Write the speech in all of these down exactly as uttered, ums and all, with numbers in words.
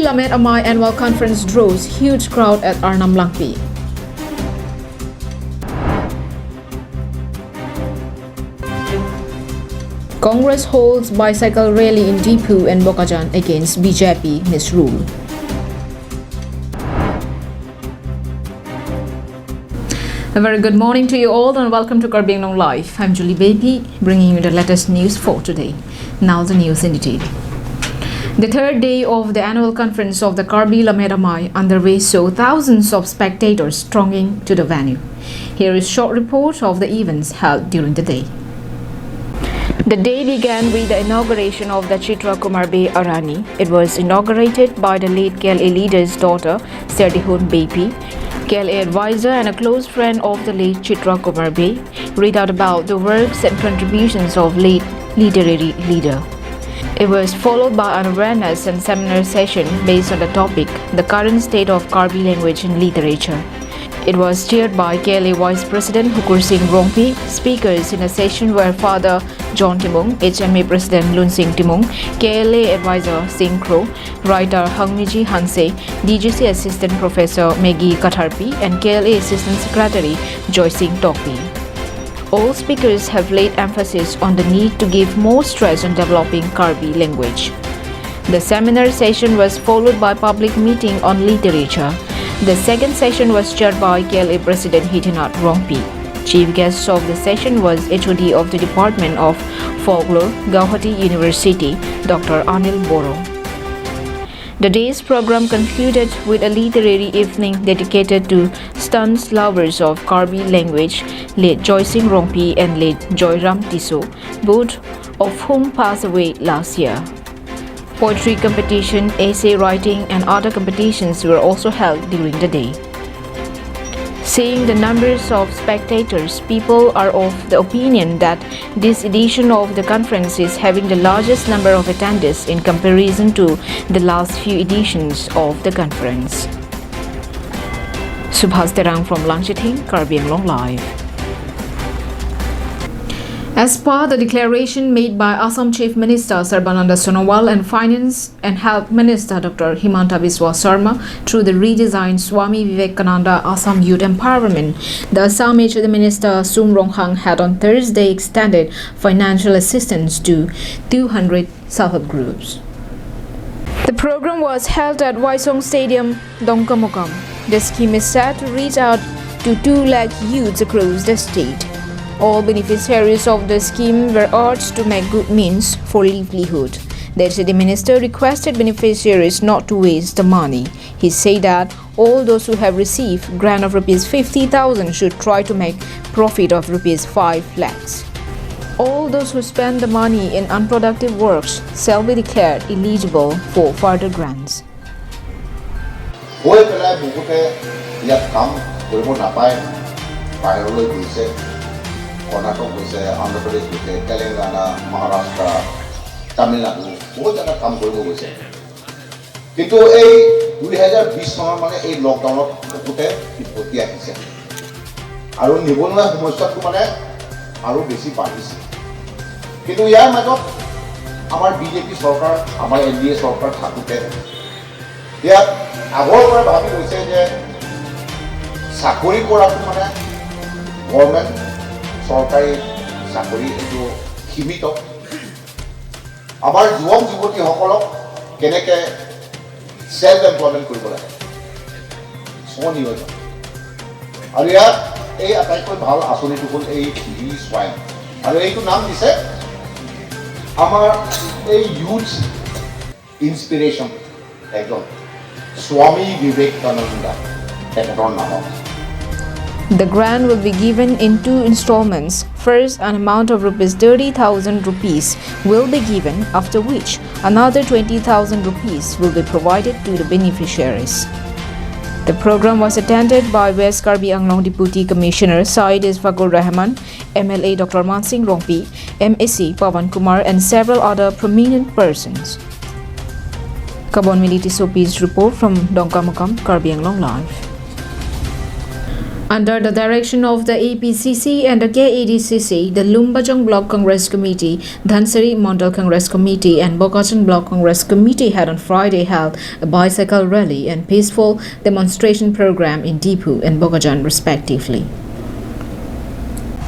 Lammet Amei annual conference draws huge crowd at Arnam Langpi. Congress holds bicycle rally in Diphu and Bokajan against B J P misrule. A very good morning to you all and welcome to Karbi Anglong Live. I'm Julie Beypi, bringing you the latest news for today. Now the news in detail. The third day of the annual conference of the Karbi Lammet Amei underway saw thousands of spectators thronging to the venue. Here is short report of the events held during the day. The day began with the inauguration of the Chitra Kumar Bey Arani. It was inaugurated by the late K L A leader's daughter, Serdihun Beypi. K L A advisor and a close friend of the late Chitra Kumar Bey read out about the works and contributions of late literary leader. It was followed by an awareness and seminar session based on the topic, The Current State of Karbi Language and Literature. It was chaired by K L A Vice President Hukur Sing Rongpi. Speakers in the session were Father John Timung, H M A President Lunsing Timung, K L A Advisor Sing Kro, writer Hangmiji Hanse, D G C Assistant Professor Maggie Katharpi, and K L A Assistant Secretary Joy Sing Tokbi. All speakers have laid emphasis on the need to give more stress on developing Karbi language. The seminar session was followed by public meeting on literature. The second session was chaired by K L A President Hitinath Rongpi. Chief guest of the session was H O D of the Department of Folklore, Gauhati University, Doctor Anil Boro. The day's program concluded with a literary evening dedicated to staunch lovers of Karbi language, late Joy Sing Rongpi and late Joyram Tisso, both of whom passed away last year. Poetry competition, essay writing, and other competitions were also held during the day. Seeing the numbers of spectators, people are of the opinion that this edition of the conference is having the largest number of attendees in comparison to the last few editions of the conference. Subhas Terang from Langchithing, Karbi Anglong Live. As per the declaration made by Assam Chief Minister Sarbananda Sonowal and Finance and Health Minister Doctor Himanta Biswa Sarma through the redesigned Swami Vivekananda Assam Youth Empowerment, the Assam H A D Minister Sum Ronghang had on Thursday extended financial assistance to two hundred self-help groups. The program was held at Waisong Stadium, Dongkamukam. The scheme is set to reach out to two lakh youths across the state. All beneficiaries of the scheme were urged to make good means for livelihood. The H A D Minister requested beneficiaries not to waste the money. He said that all those who have received grant of rupees fifty thousand should try to make profit of rupees five lakhs. All those who spend the money in unproductive works shall be declared eligible for further grants. গৈ পেলাই বহুতে ইয়াত কাম কৰিব নাপায়, বাহিৰলৈ গৈছে, কৰ্ণাটক গৈছে, অন্ধ্ৰপ্ৰদেশ গৈছে, তেলেংগানা, মহাৰাষ্ট্ৰ, তামিলনাডু, বহুত জেগাত কাম কৰিব গৈছে। কিন্তু এই দুই হাজাৰ বিশ চনৰ মানে এই লকডাউনত বহুতে উভতি আহিছে আৰু নিবনুৱা সমস্যাটো মানে আৰু বেছি বাঢ়িছে। কিন্তু ইয়াৰ মাজত আমাৰ বিজেপি চৰকাৰ, আমাৰ এন ডি এ চৰকাৰ থাকোঁতে ইয়াত আগৰ পৰা ভাবি লৈছে যে চাকৰি কৰাটো মানে গভৰ্ণমেণ্ট চৰকাৰী চাকৰি এইটো সীমিত। আমাৰ যুৱক যুৱতীসকলক কেনেকে ছেল্ফ এমপ্লয়মেণ্ট কৰিব লাগে, স্বনিয়োজন। আৰু ইয়াত এই আটাইতকৈ ভাল আঁচনিটো হ'ল এই ভি স্বায়ম, আৰু এইটো নাম দিছে আমাৰ এই ইউথ ইনস্পিৰেশ্যন একজন স্বামী বিবেকানন্দ তেখেতৰ নামত। The grant will be given in two installments. First, an amount of rupees thirty thousand rupees will be given, after which another twenty thousand rupees will be provided to the beneficiaries. The program was attended by West Karbi Anglong Deputy Commissioner Syed Ishfaqur Rahman, M L A Doctor Mansing Rongpi, M A C Pawan Kumar, and several other prominent persons. Kabon Militi Sopi's report from Dongkamukam, Karbi Anglong Live. Under the direction of the A P C C and the K A D C C, the Lumbajong Block Congress Committee, Dhansiri Mandal Congress Committee, and Bokajan Block Congress Committee had on Friday held a bicycle rally and peaceful demonstration program in Diphu and Bokajan, respectively.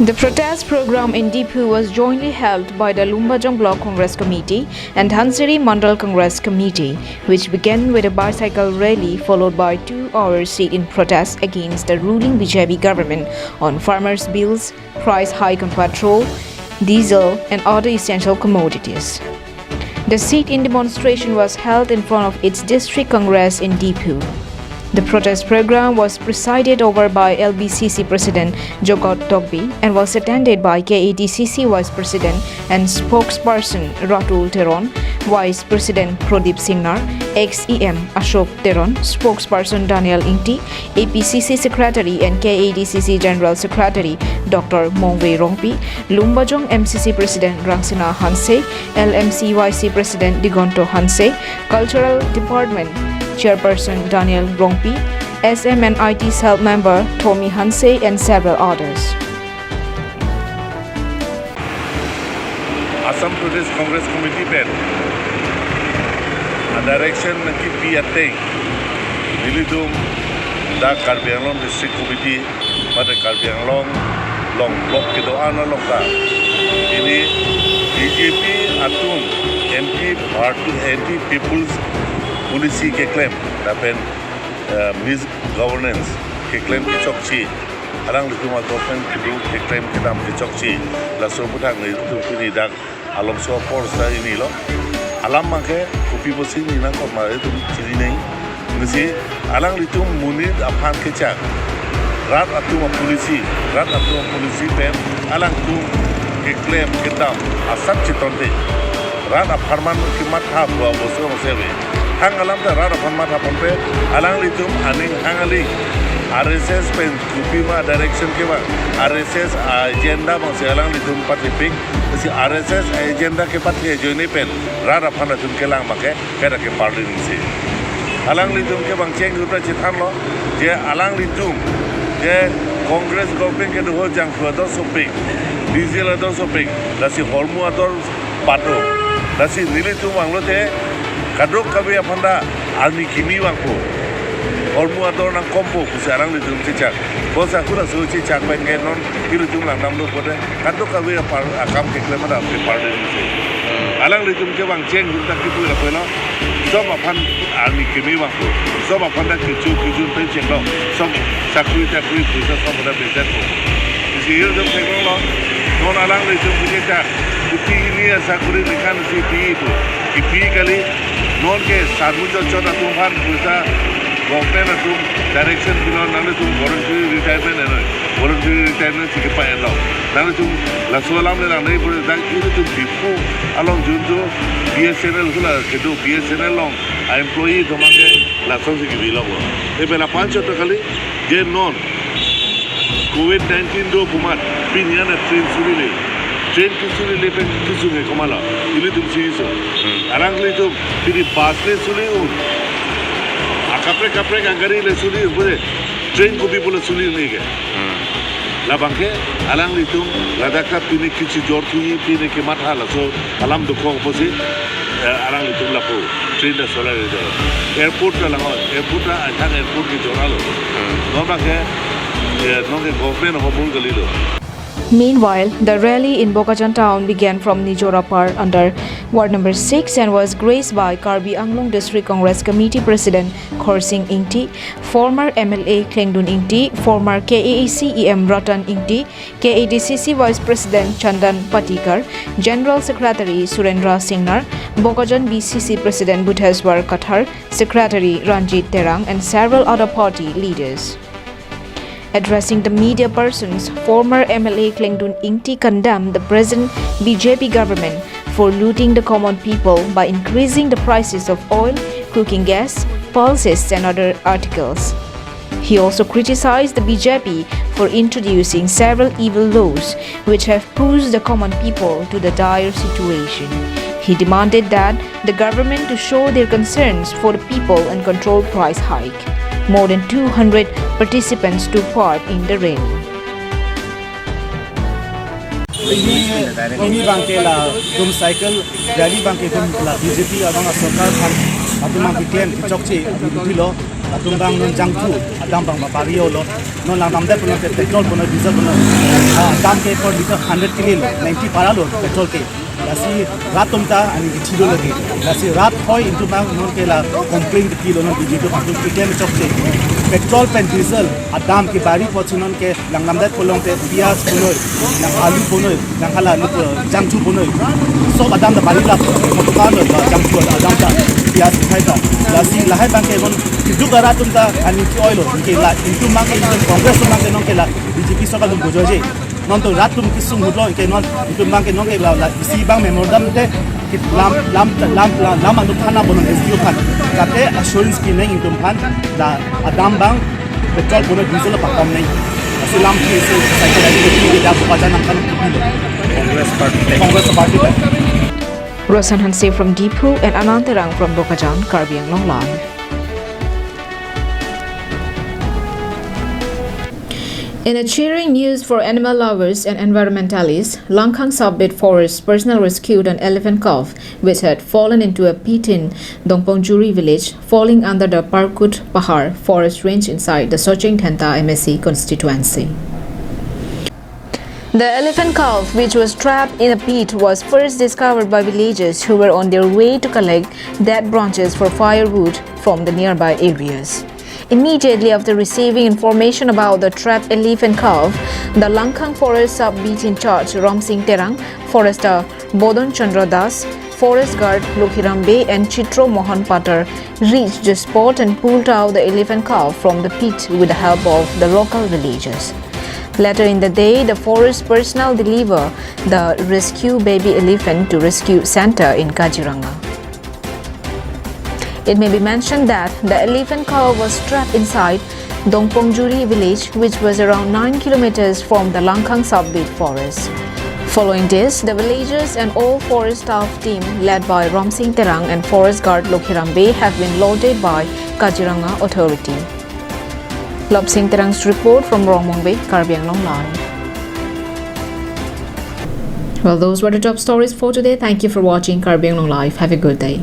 The protest program in Diphu was jointly held by the Lumbajong Block Congress Committee and Dhansiri Mandal Congress Committee, which began with a bicycle rally followed by two hour sit-in protest against the ruling B J P government on farmers' bills, price hike on petrol, diesel, and other essential commodities. The sit-in demonstration was held in front of its district congress in Diphu. The protest program was presided over by L B C C President Jogot Tokbi and was attended by K A D C C Vice President and Spokesperson Ratul Teron, Vice President Pradip Singnar, ex E M Ashok Teron, Spokesperson Daniel Ingti, A P C C Secretary and K A D C C General Secretary Doctor Mongve Rongpi, Lumbajong M C C President Rangsina Hanse, L M C Y C President Digonto Hanse, Cultural Department Chairperson Daniel Rongpi, S M and I T Cell Member Tommy Hanse, and several others. Assam Pradesh Congress Committee pen a direction nangkipi ateng, nelitum dak Karbi Anglong District Committee mate Karbi Anglong along block kedo-an along ta, pini B J P atum anti party, anti people's policy keklem lapen, eh, misgovernance keklem kechokche, alanglitum a-government kedo keklem kedam kechokche, laso aputhak nelitum pini dak alongso apor sa inilo. Alam abangke kopi pusi nangkok ma itum chini nang. Lasi alanglitum monit aphan kechak, rat atum a-policy, rat atum a-policy pen alangtum keklem kedam asap chiton te. Rat apharman kematha pu aboso mose ave. Hang alam ta rat aphan matha ponpe, alanglitum aning hang aling R S S pen kopima direction kevang, R S S agenda abangsi alanglitum pathipik, si R S S agenda kepathi ajoine pen rat aphan atum kelang abangke kada ke party ningsi. Alanglitum ke bang cheng ruta chethanlo, je alanglitum je Congress government kedo ho jangphu ador sopik, diesel ador sopik, lasi hormu ador pato. Lasi nelitum vanglote kadokave aphan ta arni kimi vangpo, hormu ador nangkompo pusi alanglitum chechak. Bonta halaso chechak pen ke non ilitum langdamlo pute kadokave apar akam keklem adap ke party ningsi. Alanglitum ke bang cheng hum tak kipu la pelo. Sob aphan arni kimi vangpo. Sob aphan ta kecho kejun pen chenglo. Sob sakri takri puisa sob pada besetpo. Isi ilitum theklonglo. Non alanglitum punya ta kuti ini asakri likan si pi itu. Kipi kali non ke sarmu chot chot atum aphan puisa government atum direction pilo, nanglitum voluntary retirement eno. Voluntary retirement si kepa-enlo. Nanglitum laso alam le lang nai pura dak ilitum Diphu along juntu B S N L hula kedo B S N L along a-employee atum abangke lasonsi kebi lok lo. Ipen aphan chot kali, je non covid nineteen do pu amat pini an a-train suri le. Train kesuri le pen kesung he komatlo? Ilitum si so. Hmm. Alanglitum pini bus le suri un. Akaprek kaprek agari le suri un pute train kopi pulo suri un ke. Hmm. Labangke alanglitum ladak ta pini kechijor thuji, pini kematha laso alam dokok pusi, eh, alanglitum lapu train ta solar ri do. Airport ta lango, airport ta ajak airport kejor alo. Hmm. Non abangke, eh, non ke government ahormu kalilo. Meanwhile, the rally in Bokajan town began from Nijorapar under Ward number six and was graced by Karbi Anglong District Congress Committee President Khorsing Ingti, former M L A Klengdun Ingti, former K A A C E M Ratan Ingti, K A D C C Vice President Chandan Patikar, General Secretary Surendra Singnar, Bokajan B C C President Buddheswar Kathar, Secretary Ranjit Terang, and several other party leaders. Addressing the media persons, former M L A Klengdun Ingti condemned the present B J P government for looting the common people by increasing the prices of oil, cooking gas, pulses, and other articles. He also criticized the B J P for introducing several evil laws which have pushed the common people to the dire situation. He demanded that the government to show their concerns for the people and control price hike. More than two hundred participants took part in the rally. Pini, pini abangke latum cycle rally abangke latum la B J P abang asorkar aphan latum abang keklem kechokche abidi lo, latum abang non jangthu adam abang bapari lo, non langdamdet pulote petrol punoi, diesel punoi, ah, dam ke per liter hundred kele lo, ninety para lo petrol ke. Lasi rat atum ta aning kethi do lagi. Lasi rat ahoi itum abang nonke la complain kiti lo, non B J P atum keklem kechokche. Petrol pen diesel adam kebari apotsi nonke langdamdet pulote piyaj punoi, nang alu punoi, nang hala lup jangthu punoi, sob adam ta bari lap motokan lo, jangthu adam ta, piyaj khai ta. Lasi lahai abangke non kiduk rat atum ta aning ke-oi lo, ke la itum abangke, itum Congress atum abangke nonke la B J P sorkar atum bojoje. Non to rat atum kesung ahut lo, ke non itum abangke nonke la, la isi abang memorandum te ke lam, lam, lam, lam, lam anut thana bonon S D O aphan. Kate assurance pineng itum aphan la adam abang petrol punoi, diesel pakom neng. Lasi lam ke isi cycle rally ke dia Bokajan angkan lo. Congress Party. Congress Party. Roshan Hanse from Diphu and Anand Terang from Bokajan, Karbi Anglong Live. In a cheering news for animal lovers and environmentalists, Langkhang Sub-Beat Forest personnel rescued an elephant calf which had fallen into a pit in Dongpongjuri village, falling under the Parkut Pahar forest range inside the Socheng Dhenta M A C constituency. The elephant calf, which was trapped in a pit, was first discovered by villagers who were on their way to collect dead branches for firewood from the nearby areas. Immediately after receiving information about the trapped elephant calf, the Langkhang Forest Sub-Beat in charge Rom Singh Terang, Forester Bodon Chandra Das, Forest Guard Lokhiram Bey and Chitro Mohan Patar reached the spot and pulled out the elephant calf from the pit with the help of the local villagers. Later in the day, the forest personnel deliver the rescue baby elephant to rescue center in Kaziranga. It may be mentioned that the elephant calf was trapped inside Dongpongjuri village, which was around nine kilometers from the Langkhang Sub-Beat forest. Following this, the villagers and all forest staff team led by Rom Singh Terang and forest guard Lokhiram Bey have been loaded by Kaziranga authority. Lop Singh Terang's report from Rongmongve, Karbi Anglong Live. Well, those were the top stories for today. Thank you for watching Karbi Anglong Live. Have a good day.